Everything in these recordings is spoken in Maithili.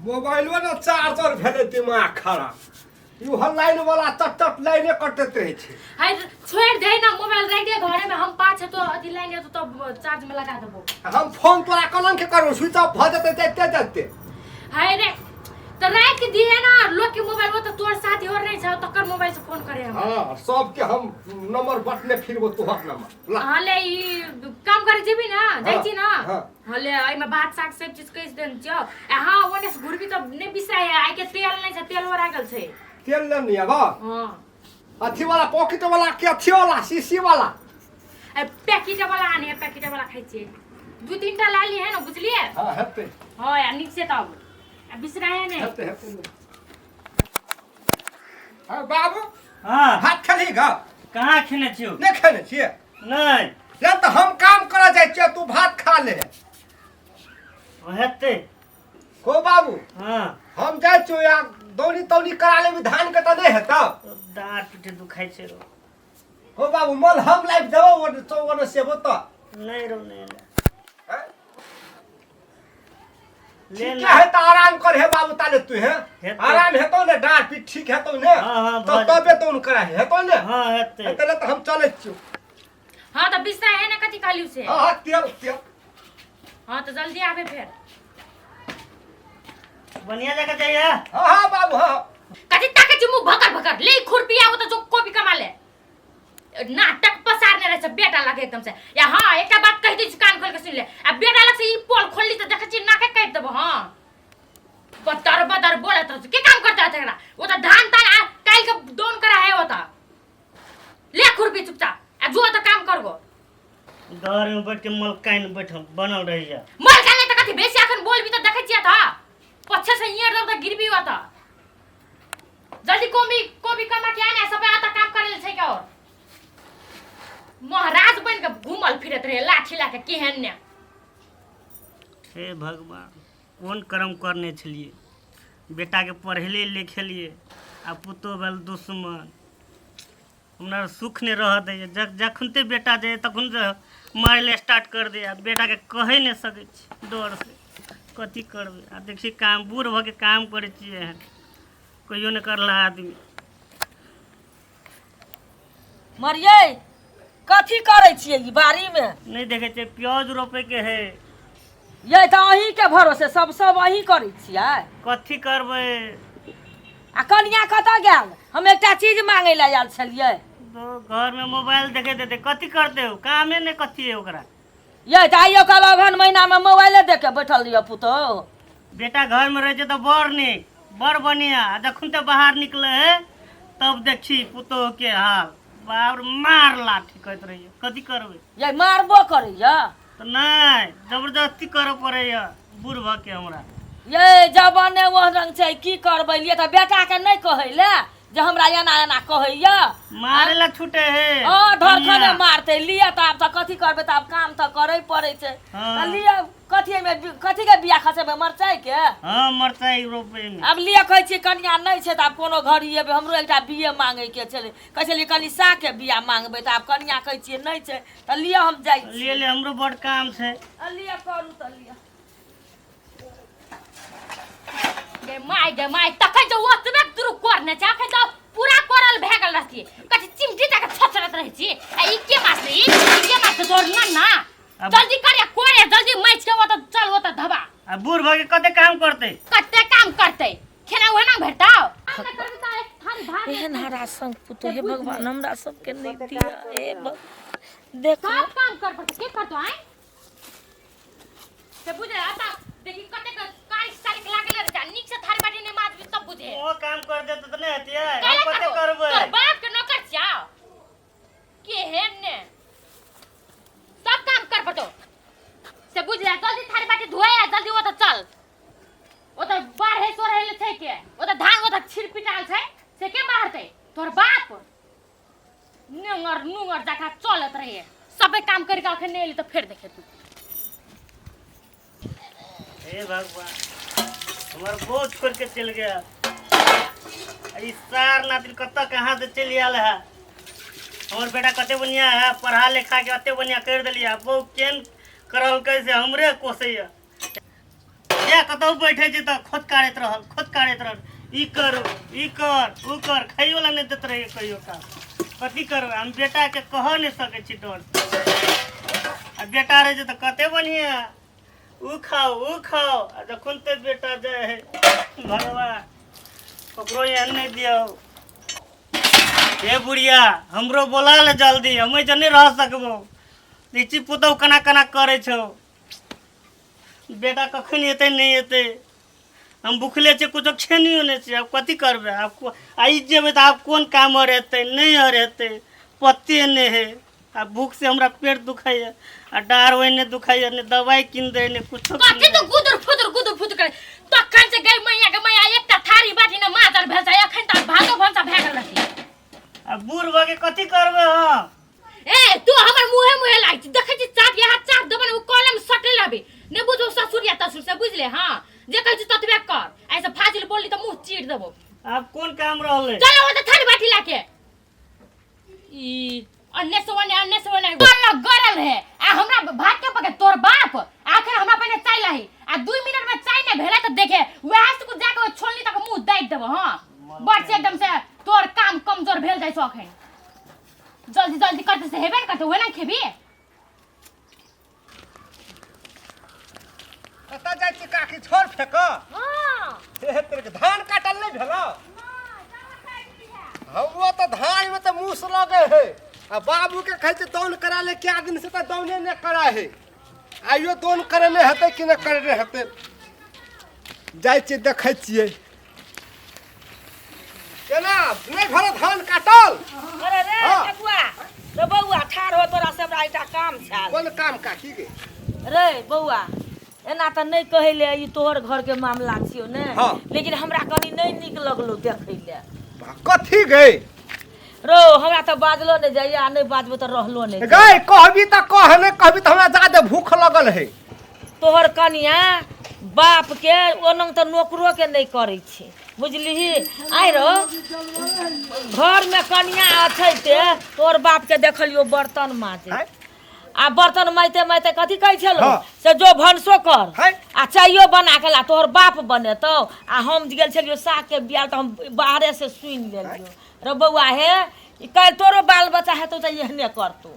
मोबाइलो ने चार्जर भेलै दिमाग खराब इहो लाइन वाला चट चट लाइने कटैत रहै छै। हाय, छोड़ दे ना, मोबाइल रख दे घरे में, हम पाँच है तो अथी लाइन है तो तब चार्ज में लगा देबो। हम फोन तोरा कोना के करू? स्विच ऑफ भऽ जेतै जाइते जाइते। हाय रे, तो राख दिए ना लोग के मोबाइल, वो तो तोर साथी और नहीं छौ, तकर मोबाइल से फोन करे हम। हाँ, सबके हम नंबर बटने फिरबो, तोहर नंबर ला। हाँ, ले ई काम करे जेबी ना, जाइ छी ना। हाँ। हाँ, ले एहिमे भात साग सब चीज कहि देने छियौ। आ हाँ, ओने से घुरबी तऽ नहि बिसराय, आइ के तेल नहि छै, तेल ओरा गेल छै। तेल लेने आबऽ। हाँ। अथी वाला पॉकेट वाला के अथी वाला शीशी वाला? ए, पैकेट वाला आने है, पैकेट वाला खाइ छियै, दू तीन टा ला ली है ना, बुझलियै? हाँ, हेतै। हाँ, आ नीक से तब आ बिसराय नहि। हेतै हेतै। हाँ बाबू। हाँ। भात खेलही गा? कहाँ खेने छियौ? नहि खेने छियै? नहि। ले तऽ हम काम करऽ जाइ छियै, तू भात खा ले। हेतै। हो बाबू। हाँ। हम जाइ छियौ या दौनी तौनी करा लेबी धान के तऽ नहि हेतौ? दाँत पीठ दुखाइ छै रौ। हो बाबू, मल हम लाबि देबौ, ओ चौवन सेबो तऽ। नहि रौ, नहि ले। हैं? ले। ठीक ले। है तऽ आराम कर हे बाबू, ताले तू हे। हेतै। आराम हेतौ ने, डाँड़ पीठ ठीक हेतौ ने? हाँ, हाँ, तऽ भऽ तबे तौन करा हेतौ ने? हाँ, हेतै। हेतै ने तऽ हम चलै छियौ। हाँ, तऽ बिसराय है ना, कथी कहलियौ से? हाँ हाँ, तेल तेल। हाँ, तऽ जल्दी आबे फेर। बढ़िया जगह जाइए। हाँ हाँ बाबू, हाँ। कथी ताके छी मुँह भकर भकर? ले खुरपी आबो तऽ जो कोबी कमा ले। नाटक पसारने रहै छै बेटा लगे एकदम से। या हाँ, एकटा बात कहि दै छी, कान खोल के सुनि ले। आ बेटा लग से ई पोल खोलली तऽ देखै छी नाके काटि देबो। हाँ, बदर बदर बोलत रहै छै। के काम करता है एकरा? ओ तऽ धान तान आ काल्हि के दोन करा है। ओ तऽ ले खुरपी चुपचाप आ जो तऽ काम करबो। घर में बैठ के मलकाइन बैठल बनल रहैया। मर जाने तऽ कथी बेसी अखन बोलबी तऽ देखै छियै तऽ पछे से इयर दब तऽ गिरबी। ओतऽ जल्दी कोबी कोबी कमा के आने, सब आता काम करे ले छै के और महाराज बन के घूमल फिरत रहे लाठी ला के, केहन ने। हे भगवान, कोन कर्म करने छलियै? बेटाके पढ़ेलियै लिखेलियै आ पुतोह भेल दुश्मन। हमरा सुख नहि रहऽ दैए। जखनते बेटा जाइए तखन से मारै लए स्टार्ट कर दैए। आ बेटाके कहै नहि सकै छी डरसँ। कथी करबै? आ देखी, काम बूढ़ भऽ के काम करै छियै, एहन कहियो नहि करला आदमी। मरियै, कथी करै छियै ई बाड़ीमे? नहि देखै छियै, प्याज रोपैके है। यै, तऽ अहीँके भरोसे सब सब अहीँ करै छियै? कथी करबै? आ कनिया कतऽ गेल? हम एकटा चीज मांगै लए आयल छलियै। तो घरमे मोबाइल देखैत हेतै। कथी करतै ओ? कामे नहि कथी है ओकरा। यै, तऽ आइयो काल्हि अगहन महीनामे मोबाइले देख के बैठल यऽ पुतोहु। बेटा घरमे रहै छै तऽ बड़ नीक, बड़ बढ़िआँ, आ जखन तऽ बाहर निकलै है तब देखी पुतोहुके हाल। बाप रे, मार लाठी कहैत रहियै। कथी करबै? यै, मारबो करैया? तऽ नहि, जबरदस्ती करऽ पड़ैया बूढ़ भऽ के हमरा। यै, जमाने ओहन रंग छै, की करबै? लिए तऽ बेटाके नहि कहै लए जे हमरा एना एना कहैया। मारे ला छूटे है। हँ, धरखने मारतै। लिअ तऽ आब तऽ कथी करबै? तऽ आब काम तऽ करै पड़ै छै। हाँ। तऽ लिअ, कथी एहिमे कथी के बिया खसेबै? मरचाइ के? हाँ, मरचाइ रोपै मे। आब लिअ, कहै छियै कनिया नहि छै तऽ आब कोनो घड़ी एबै। हमरो एकटा बिये मांगैके छलै, कहै छलियै कनि सागके बिया मांगबै, तऽ आब कनिया कहै छियै नहि छै। तऽ लिअ, हम जाइ छी। ले ले, हमरो बड़ काम छै। आ लिअ, करू तऽ लिअ। गे माय, गे माय, तखन जे ओतबे दुरु करने छै, अखन तऽ पूरा करल भए गेल रहती। कथी चिमटी तक छचरत रहै छी? आ ई के मास्टर, ई के मास्टर दौड़ना ना। जल्दी करे कोरे, जल्दी मैच के ओतऽ चल, ओतऽ धबा। आ बूढ़ भऽ के कते काम करतै? कते काम करतै? खेना ओना भेटतौ? काम नहि करबी तऽ एक थारी भात। एहन हरा संग पुतोह हे भगवान हमरा सबके नहि दिअ। हे भगवान, देखो। सब काम कर पड़तै, के करतो आय से बुझे आता। देखी कते कारी सारी लागल रहै छै, नीक से थारी बाटी नहि माजबी तब बुझे। ओ काम कर देतै तऽ नहि हेतियै? काहे हम कते करबो? करबै? तोर बाप के नौकर छियौ? केहन ने सब काम कर पड़तो से बुझ ले। जल्दी थारी बाटी धोए आ जल्दी ओतऽ चल। ओतऽ बाढ़े सोढ़े ले छै के ओतऽ धान ओतऽ छिर पिटाल छै, से के बाहरतै? तोर बाप नेंगर नुंगर जकाँ चलत रहे, सबे काम करके अखन नहि एली तऽ फेर देखे तू। हे भगवान, हमर बहुत छोड़ के चलि गया। ई सार नातिन कतऽ कहाँ से चलि आयल है? हमर बेटा कते बढ़िया है, पढ़ा लिखा के कते बढ़िया कर दिलियै। बहु केहन करलकै से हमरे कोसैया। जे कतहु बैठे छै तऽ खोदकारैत रहल खोदकारैत रहल, ई कर ई कर ऊ कर, खाइयो ला नहि दैत रहैए कहियो काल। कथी करबै हम, बेटाके कहऽ नहि सकै छी डर। आ बेटा रहै छै तऽ कते बढ़िआँ, ऊ खाओ ऊ खाओ। आ जखन ते बेटा जाइ है, भगवान ककरो एहन नहि दियौ। हे बुढ़िया, हमरो बोला ले जल्दी, हम एहिसँ नहि रह सकबो। लीची पुतहु केना केना करै छौ। बेटा कखन एतै नहि एतै, हम भुखले छियै, कुछो खेनियो नहि छियै। आब कथी करबै आब? आइ जेबै तऽ आब कोन काम आर हेतै नहि आर हेतै पते नहि है। आ भूख से हमरा पेट दुखाइए आ डाँर ओहिने दुखाइए, नहि दवाइ कीन दे नहि कुछो कीन कथी दे। तो गुदुर फुदुर गुदुर फुदुर करे तखन से गई मैया के मैया, एकटा थारी बाटी ने माजल भेल छै, अखन तक भातो भनसा भए गेल रहती। आ बूढ़ भऽ के कथी करबै हम? ए तू हमर मुहे मुहे लाग छी, देखै छी चाट यहाँ चाट देबन ओ कॉलम सटल रहबे ने। बुझो ससुर या तसुर से बुझले। हां, जे कहै छी ततबे कर, ऐसे फाजिल बोलली त मुंह चीर देबो। आब कोन काम रहलै? चलो ओ त थारी बाटी लाके ई अन्ने से ओने अन्ने से ओने गरल गरल है। आ हमरा भात के पके तोर बाप आखिर हमरा पहले चाय लाही, आ 2 मिनट में चाय नहीं भेला त देखे वएह से कुछ जाके ओ छोलनी तक मुंह दाइक देबो। हां, बड़ से एकदम से तोर काम कमजोर भेल जाइ छौ। अखन जल्दी जल्दी करते से हेबे न करते, ओहे ना खेबी। कतऽ जाइ छी काकी छोड़ फेक? हाँ। हे तेरे के धान काटल नहीं भेलो? हमरो तऽ धान में तऽ मूस लगे है, आ बाबू के कहै छै दौन करा ले, क्या दिन से तऽ दौने नहि करा है। आइयो दौन करेने हेतै कि नहि करेने हेतै, जाइ छियै देखै छियै। केना नहि भेलो धान काटल? अरे रे। हाँ। ठकुआ रे बौआ, ठाढ़ हो, तोरा से हमरा एकटा काम छल। कोन काम काकी गे? रे बौआ, एना तऽ नहि कहै ले, ई तोहर घरके मामला छियौ ने। हाँ। लेकिन हमरा कनि नहि नीक लगलो देखै ले। कथी गे? रो हमरा तऽ बाजलो नहि जाइए, आ नहि बाजबो तऽ रहलो नहि जाइए। गै कहबी तऽ कह, नहि कहबी तऽ हमरा जादे भूख लगल है। तोहर कनिया बापके ओनंग तऽ नौकरोके नहि करै छै, बुझलिही? आइ रो घरमे कनिया अछैते तोहर बापके देखलियो बर्तन माजै। आँय? आ बर्तन माइते माइते कथी कहै छलो? हाँ। से जो भनसो कर है? आ चाइयो बना के ला, तोहर बाप बनेतौ। आ हम गेल छलियो सागके बियाल तऽ हम बाहरे से सुनि लेलियो। रे बौआ हे, ई काल्हि तोरो बाल बच्चा हेतौ तऽ एहने करतौ।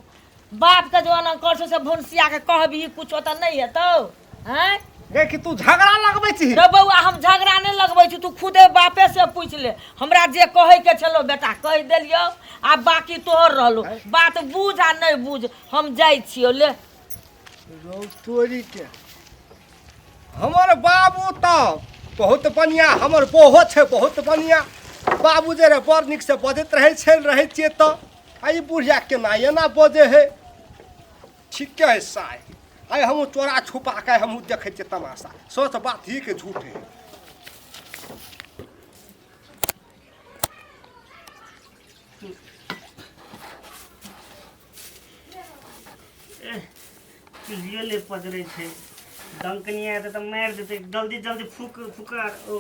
बापके जो एना कर छौ से भनसियाके कहबही कुछो तऽ नहि हेतौ? आँय गे कि तू झगड़ा लगबै छी? रे बौआ, हम झगड़ा नहि लगबै छी, तू खुदे बापे से पूछि ले। हमरा जे कहैके छलौ बेटा कहि देलियौ, आ बाकी तोहर रहलो बात, बूझ आ नहि बूझ। हम जाइ छियौ ले। रौ तोरी के, हमर बाबू तऽ बहुत बढ़िआँ, हमर बोहो छै बहुत बढ़िआँ। बाबू जे रहे बड़ नीकसँ बजैत रहै छै, रहै छियै तऽ आ ई बुढ़िया केना एना बजै है? ठीके है साय, आइ हमहूँ चोरा छुपा के हमहूँ देखै छियै तमाशा, सच बात ही के झूठ है। चूल्हियो नहि पजरै छै, डंकनी आयत तऽ मारि देतै। जल्दी जल्दी फूक फुकार ओ।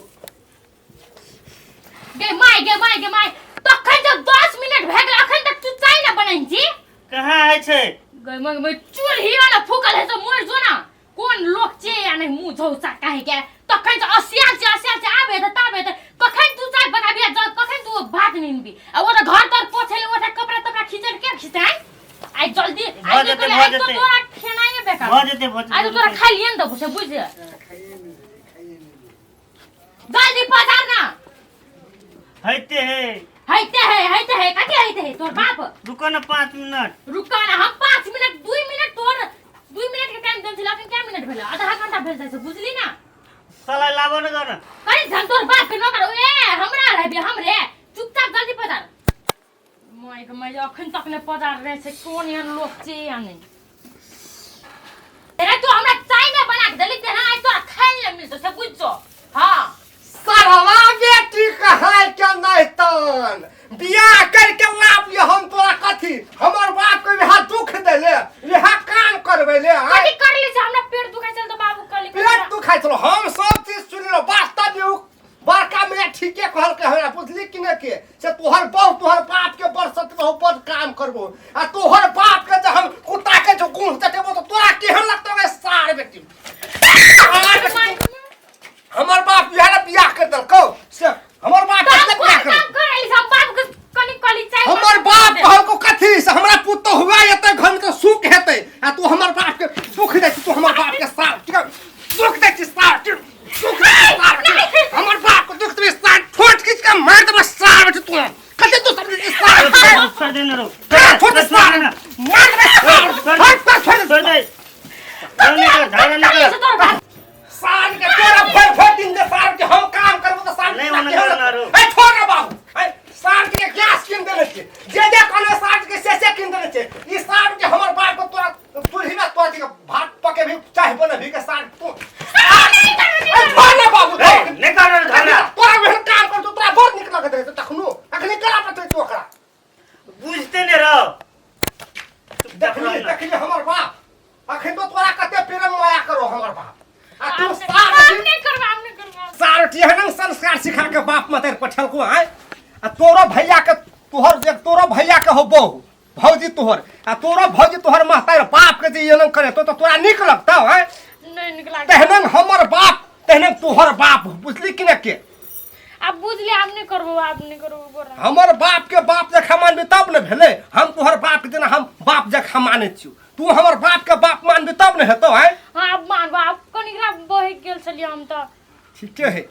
गे माय गे माय गे माय, तखन जब 10 मिनट भए गेल, अखन तक तू चाय ना बनैन छी? कहाँ होइ छै? गे माय गे, चूल्ही वाला फूकल है तो मर जो ना। कोन लोक छे या नहीं मुंह झौसा काहे के, तखन से असियाल छै असियाल छै, आबे त ताबे त कखन तू चाय बनाबी आ कखन तू भात नीनबी? आ ओ घर तर पोछे ले, ओटा कपड़ा तपड़ा खींचल के खिंचाई आइ जल्दी भऽ आइ जेतै, जेतै, भऽ आइ तो जेतै। तोरा खेनाइए बेकार भऽ जेतै, भऽ आइ तो जेतै। तोरा खाइ लिए ने देबो से बुझ। जल्दी पधार ना। होइते है। हैते है, हैते है, कथी हैते है तोर बाप? रुको ने 5 मिनट। रुका ना, हम 5 मिनट 2 मिनट, तोर 2 मिनट के टाइम देन छल, अखन कै मिनट भेल? आधा घंटा भेल जाइ छै, बुझली ना? साला लाबो ने कर। अरे झन तोर बाप के नौकर ए हमरा रहबे हमरे। चुपचाप जल्दी पधार। माय के माय, अखन तक ने पधार रहे छै, कोन एहन लोक छै या नहीं। रे तू हमरा चाय ने बना के देली तेना आइ तोरा खाइ ले मिलतो से बुझ जो। हां। सरवा बेटी कहाँ के नहितन, बियाह करके लाभ ये हम तोरा कथी? हमर बाप के यहाँ दुख देले, यहाँ काम करबे ले आँय? कथी कर ले छै? हमरा पेट दुखाइ छल तऽ बाबू कहली। पेट दुखाइ छलो, हम सब चीज सुनलो। वास्तव में उ बड़का मियाँ ठीके कहलकै हमरा, बुझली कि नहि के से तोहर बहु तोहर बाप के बरसत बहु बड़ काम करबो, आ तोहर बाप के जे हम कुत्ता के जो गुण चटेबो तऽ तोरा केहन लगतौ गे सार बेटी? सार बेटी। बाप इएह ने बियाह कर देलकौ से हमर बाप तऽ कते हम बियाह कोन कर काम कर एली हम बाप के कनी कली चाय हमर बाप कहलको कथी से हमरा पुतोह हुआ एते घर में तऽ सुख हेतै आ तू हमर बाप के दुख दै छी तू हमर बाप के साथ ठीक है? दुख दै छी सार ठीक? दुख दै छी सार ठीक? हमर बाप के दुख देबै सार ठोट खींच के मार देबै सार बेटी तू कते तू समझै छी सार छोड़ दे ना रो छोड़ दे सार मार देबै सार हट छोड़ दे छोड़ दे झगड़ा नहीं कर झगड़ा नहीं कर तोर बाप साल के तोरा भर भर दिन दे साल के हम काम करबो त साल नहीं, के ओना करना रो। ए छोड़ ना बाबू ए साल के गैस किन देने छे जे जे कहले साल के से से किन देने छे ई साल के हमर बाप को तोरा चूल्ही में तोरा के भात पके भी चाय बने भी के साल तू ए छोड़ ना बाबू ए, नहीं करना रो झगड़ा तोरा मेहनत काम कर तोरा बहुत निक लगत रहे तखनो अखनी करा पड़ते तू ओकरा बुझते नहीं रहो देखली देखली हमर बाप अखन तो तोरा कते प्रेम माया करो हमर बाप आ तू सार हम नहीं करबा हम नहीं करबा सार एहन संस्कार सिखा के बाप मतर पठलको आय आ तोरो भैया के तोहर जे तोरो भैया के हो बहू भौजी तोहर आ तोरो भौजी तोहर महतार बाप के जे एहन करे तो तोरा नीक लगतौ आय नहीं निक लागे तेहन हमर बाप तेहन तोहर बाप बुझली कि ने के अब बुझ ले हम नहीं करबो आप नहीं करबो बोरा हमर बाप के बाप जखा मानबी तब ने भेलै हम तोहर बाप के जेना हम बाप जखा मानै छियौ तू हमर बाप के बाप मानबी तब ने हेतौ आय हाँ अब मानबो आप कनिकरा बहि गेल छलियै हम तऽ ठीके है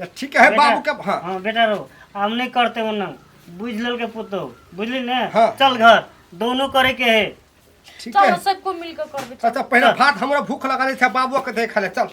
तऽ ठीक है बाबू के हाँ हाँ बेटा रो हम नहीं करते वो ना बुझ लेल के पुतो बुझली ने हाँ। चल घर दोनों करे के है ठीक है चलो सबको मिलकर करबै अच्छा पहिले भात हमरा भूख लगल छै बाबू के देख ले चल